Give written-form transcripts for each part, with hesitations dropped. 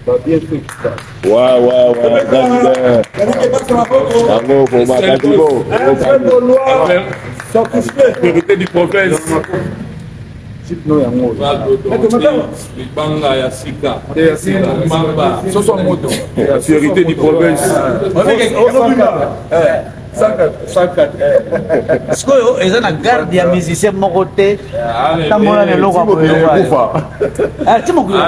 Ouais, David. Yango koma Dadibo. Vérité du province. Libanga ya sika. Soso moto. Vérité du province. Sikoyo eza na garde ya musicien moko te, tambola na eloko ya boye ti mokili.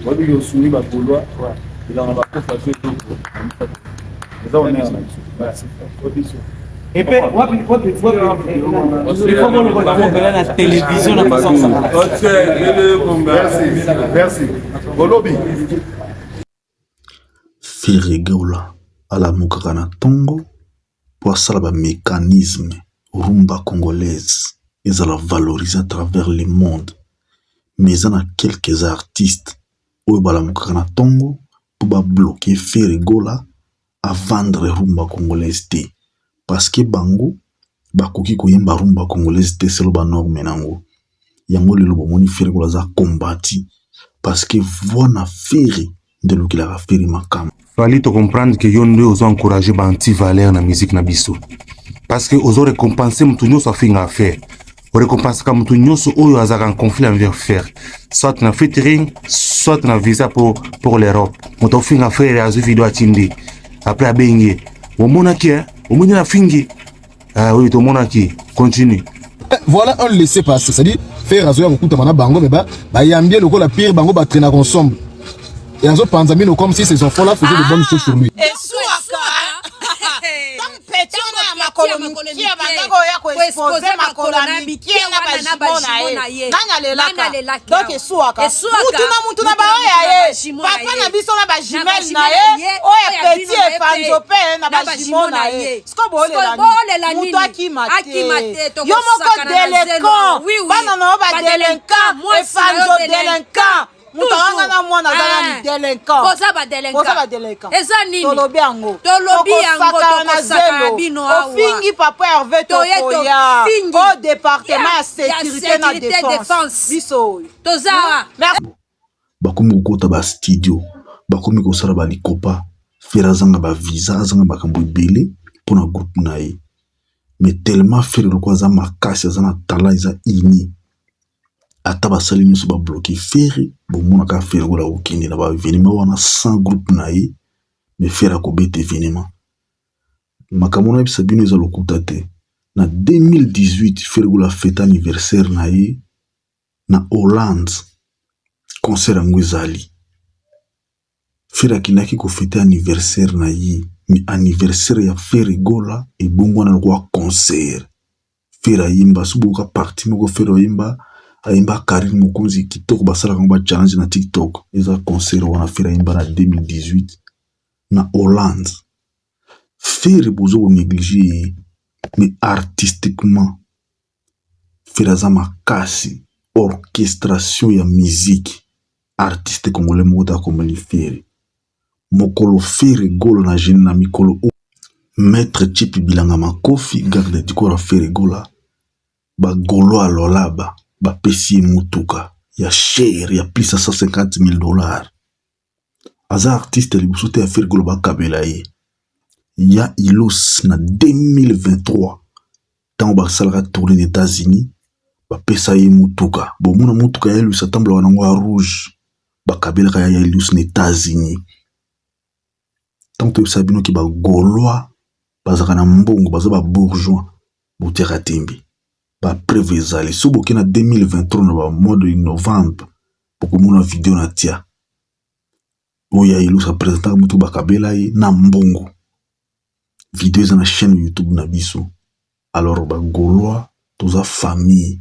Wabi osungi bagaulois bilanga bakofa so eloko eza honneur na biso. Epe wapi wapi wapi, il faut bolobela na télévision na façon. Merci, merci olobi. Ferre Gola alamukaka na ntongo mpo asala bamécanisme rumba congolaise ezala valorisé à travers le monde, mais eza na quelques artistes oyo balamukaka na ntongo mpo babloquer Ferre Gola avendre rumba congolaise te, parce que bango bakoki koyemba rumba congolaise te selon banorme nango. Yango lelo bomoni Ferre Gola aza combattu, parce que voix na Ferre nde elukelaka Ferre makambo. Fally, tocomprendre que yo nde ozo encourage ba anti-valeur na musique na biso, parce que ozo récompense motu nyonso afinga affaire, orécompensaka motu nyonso oyo azalaka en conflit envers Ferre, soit na featuring, soit na visa pour l'Europe. Moto ofinga Ferre, azwi video, atindi, après abengi ye: omonaki, omoni na fingi. Ah, oui, tomonaki, continue. Voilà un laissez-passer, c'est-à-dire Ferre azoya kokutama na bango, me bayambi ye lokola pire. Bango batraînaka ensemble et azopanza mino comme si ces enfants-là faisaient de bonnes choses sur lui. Eswaka donc petit wana ya makolo mike bandako oya koexposer makolo ya mike na bajumeaux na ye, nani alelaka? Donc eswaka mutu na mutu na baoyo ya ye, papa na biso na bajumelles na ye, oyo petit Efanzo mpe na bajumeaux na ye. Siko boolela mutu akima te, yo moko délinquant, bana na yo badélinquant, Efanzo délinquant, moto awanga na mwana aza nani? Délinquant. Boza Boza badélinquant. Eza nini? Tolobi yango. Tolobi yango. Tokosakana na Tokosakana zelo. bino awa. Ofingi papa Herve, Toye. Tokoya Tofingi. o département ya sécurité na sécurité, défense. Défense. Biso oyo. Toza awa. Merci. Bakomi kokota bastudio, bakomi kosala balikopa. Ferre azanga bavisa, azanga makambo ebele mpona groupe na ye, mais tellement Ferre lokola aza makasi, aza na talent, eza ini, ata basali nyonso babloquer Ferre, bomonaka Ferre Gola kokende na baévénement wana sans groupe na ye, mais Ferre akobeta événement. Makambo nayebisa bino eza lokuta te. Na 2018, Ferre Gola fête anniversaire na ye na Hollande. Concert yango ezali, Ferre akendaki kofêter anniversaire na ye, mais anniversaire ya Ferre Gola ebongwana lokola concert. Ferre ayemba, so boyoka partie moko Ferre ayemba, ayemba Karine Mokonzi kitoko, basalaka yango bachallenge na TikTok. Eza concert wana Ferre ayemba na 2018 na Hollande. Ferre boza konégliger ye, mais artistiquement Ferre aza makasi. Orchestration ya musique, artiste congolais moko te akomeli Ferre. Mokolo Ferre Gola na gene na mikolo oyo, maître Chipi Bilanga Makofi, garde du corps ya Ferre Gola, bagaulois lolaba bapesi ye motuka ya cher ya plus ya 150 000 $. Aza artiste ya liboso te ya Ferre Gola bakabela ye. Ya Ilos na 2023, ntango basalaka tournée na États-Unis, bapesa ye motuka. Bomona motuka ya Elus atambolaka nango ya rouge, bakabelaka ya Elus na États-Unis. Ntango toyebisa bino que bagaulois bazalaka na mbongo, baza babourgeois, botiaka tembe, bapreuve ezali. So boke na 2023 na bamois de novembre, bokomona video na tia oyo ya Elus apresentaka motu bakabela ye na mbongo. Video eza na chaîne YouTube na biso. Alors bagaulois toza famille,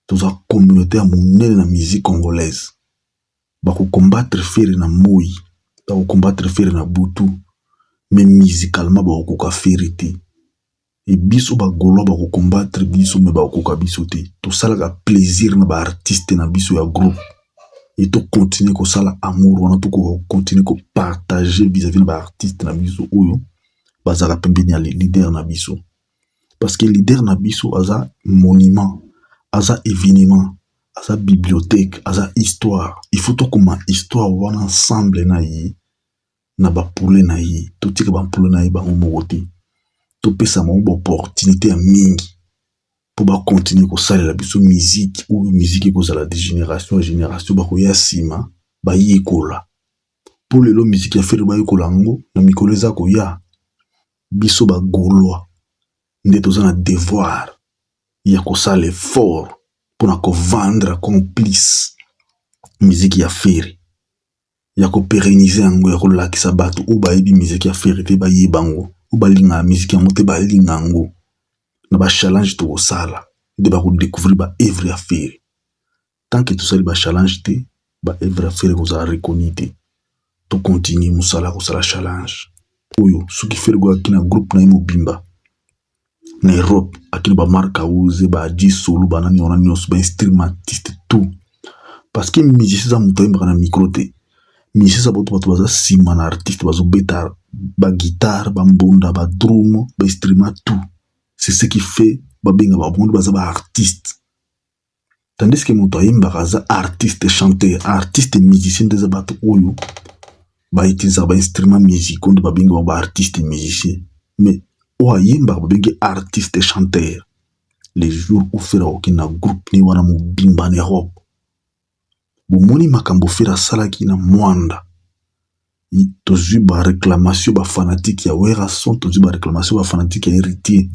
toza communauté ya monene na musique congolaise. Bakocombattre Ferre na moi, bakocombattre Ferre na butu, mais musicalement bakokoka Ferre te. E biso bagaulois, bakocombattre biso, mais bakokoka biso te. Tosalaka plaisir na baartiste na biso ya groupe. Et tocontinue kosala amour wana, tokocontinue kopartage vis-à-vis na baartiste na biso oyo bazalaka pembeni ya leader na biso, parce que leader na biso aza monument, aza événement, aza bibliothèque, aza histoire. Il faut tokoma histoire wana ensemble na ye, na bapule na ye. Totika bampule na ye bango moko te, topesa bango baopportunité ya mingi mpo bakontinue kosalela biso miziki oyo. Miziki ekozala de génération ya génération, bakoya nsima bayekola. Mpo lelo miziki ya Ferre bayekola yango na mikolo eza koya. Biso bagaulois nde toza na devoir ya kosala effort mpona kovendre complice miziki ya Ferre, ya kopérenniser yango, ya kolakisa bato oyo bayebi miziki ya Ferre te bayeba yango, oyo balingaka miziki yango te balinga yango. Na bachallenge tokosala nde bakodécouvrir baœuvre ya Ferre. Tant que tosali bachallenge te, baœuvre ya Ferre kozala reconnu te. Tocontinue mosala kosala challenge oyo. Soki Ferre aki na groupe na ye mobimba na Europe, akini bamark ause, baadi solo, banani wana nyonso, bainstrumentiste, tout, parce que musicien eza moto ayembaka na micro te. Musicien eza bato baza nsima na artiste, bazobeta baguitare, bambunda, badrum, bainstrument, tout. C'est ce qui fait babenga bango nde baza baartiste, tandis que moto ayembaka aza artiste chanteur. Artiste musicien nde eza bato oyo bautilisaka bainstrument musicaux, nde babengi bango baartiste musicien. Mais oyo ayembaka babengi artiste chanteur. Le jour où Ferre akokende na groupe ne wana mobimba na Europe, bomoni makambo Ferre asalaki na Mwanda. Tozwi baréclamation bafanatike ya Werrason, tozwi baréclamation bafanatike ya Héritier,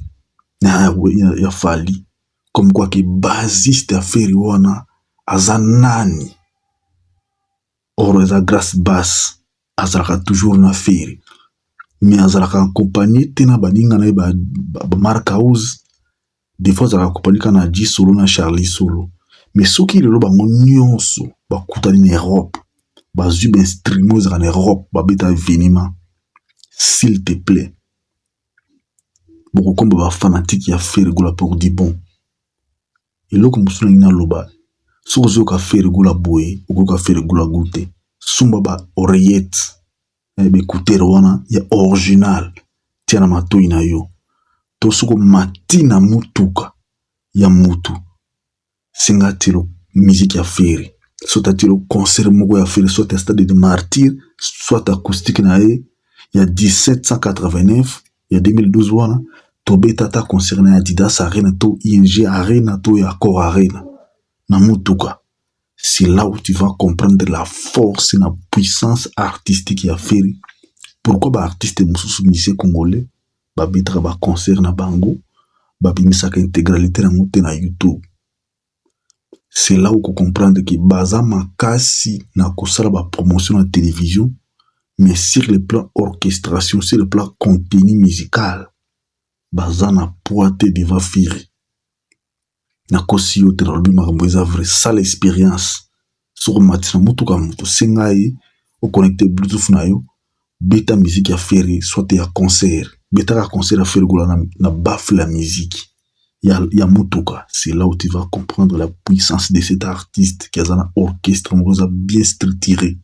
ya Fally, comme quoi que bassiste ya Ferre wana aza nani. Or eza Grâce Basse, azalaka toujours na Ferre, mais azalaka accompagné te na baninga na ye bamark House. Des fois azalaka accompagné kaka na G Solo, na Charlie Solo. Mais soki lelo bango nyonso bakutani na Europe, bazwi bainstrument ezalaka na Europe, babeta événement, s'il te plaît, bokokomba bafanatike ya Ferre Gola pour du bon. Eloko mosusu nalingi naloba, soki ozoyoka Ferre Gola boye, okoyoka Ferre Gola gu te. Sumba ba oreillette, baécouteur wana ya original, tia na matoi na yo. To soki omati na mutuka ya mutu, senga tielo musique ya Ferre, soit atielo concert moko ya Ferre, soit ya Stade de Martyr, soit acoustique na ye ya 1789 ya 2012 wana. Tobeta ata concert na ya Adidas Arena to ING Arena to ya Accor Arena na mutuka. C'est là où tu vas comprendre la force na puissance artistique ya Ferre. Pourquoi baartiste mosusu, musicien congolais, babetaka baconcert na bango, babimisaka intégralité yango te na YouTube? C'est là où comprendre que baza makasi na kosala bapromotion na télévision, mais sur le plan orchestration, sur le plan contenu musical, baza na poids te devant Ferre. Nakosi yo te, nalobi makambo eza vrai. Sala expérience. Soki omati na motuka moto, senga ye oconnecte Bluetooth na yo, beta musique ya Ferre, soit ya concert, betaka concert ya Ferre Gola na baffle ya musique ya motuka. C'est là où tu vas comprendre la puissance de cet artiste qui aza na orchestre moko eza bien structuré.